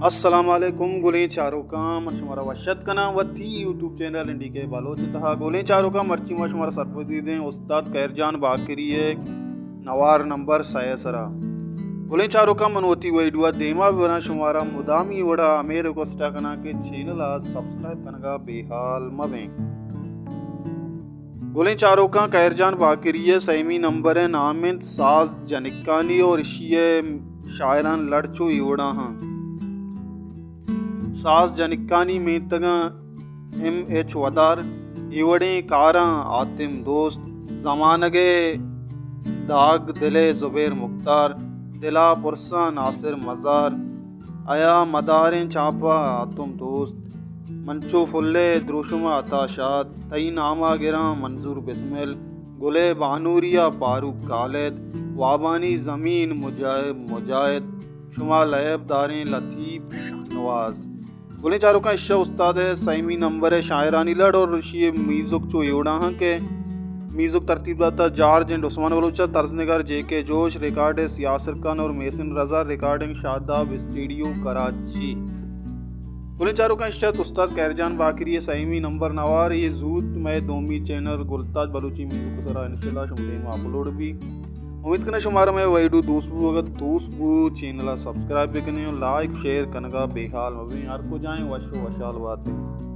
السلام علیکم گلیں چاروکاں، من شمارا وش ات کناں وتی یوٹیوب چینل این ڈی کے بلوچ ءِ تہا۔ گلیں چاروکاں، مرچی ما شمارا سرپدی دیں استاد خیر جان باقری ءِ نوار نمبر سئے ءِ سرا۔ گلیں چاروکاں، من وتی ویڈیو ءَ دیما ببراں، شمارا مدامی وڑا ہمے ریکویسٹ ءَ کناں کہ چینل ءَ سبسکرائب کنگا بے حال مبیں۔ گلیں چاروکاں، خیر جان باقری ءِ سیمی نمبر ءِ نام انت ساز جنکانی اور اشی ءِ شاعران لڑ چو اے وڑا ہاں۔ ساز جنکانی مینتگاں ایم ایچ ودار، اے وڑیں کاراں حاتم دوست، زمانگ ءِ داگ دل ءِ زبیر مختار، دلا پرساں ناصر مزار، ایا مداریں چاپا حاتم دوست، منچو پھل ءِ دروشم ءَ عطا شاد، تئی نام ءَ گراں منظور بسمل، گل ءِ بانوری ءَ فاروق خالد، وابانی زمین مجاہد، مجاہد، شما لیب داریں لطیف شاہنواز۔ گلیں چاروکاں، اشا استاد ءِ سیمی نمبر ءِ شاعرانی لڑ اور اشی ءِ میوزک چو اے وڑا ہاں کہ میوزک ترتیب داتا جارج اینڈ عثمان بلوچ ءَ، طرز نگار جے کے جوش، ریکارڈسٹ یاسر خان اور محسن رضا، ریکارڈنگ شاداب اسٹوڈیو کراچی۔ گلیں چاروکاں، اشت استاد خیر جان باقری ءِ سیمی نمبر نوار، اے زوت مئے دومی چینل گلتاج بلوچی میوزک ءِ سرا انشاءاللہ شما دیما اپلوڈ بی۔ امید کناں شمارا مئے ویڈیو دوست بو، اگر دوست بو چینل ءَ سبسکرائب بکنیں اور لائک شیئر کنگا بے حال مبیں۔ ہر کجائیں وش و وشحال باتیں۔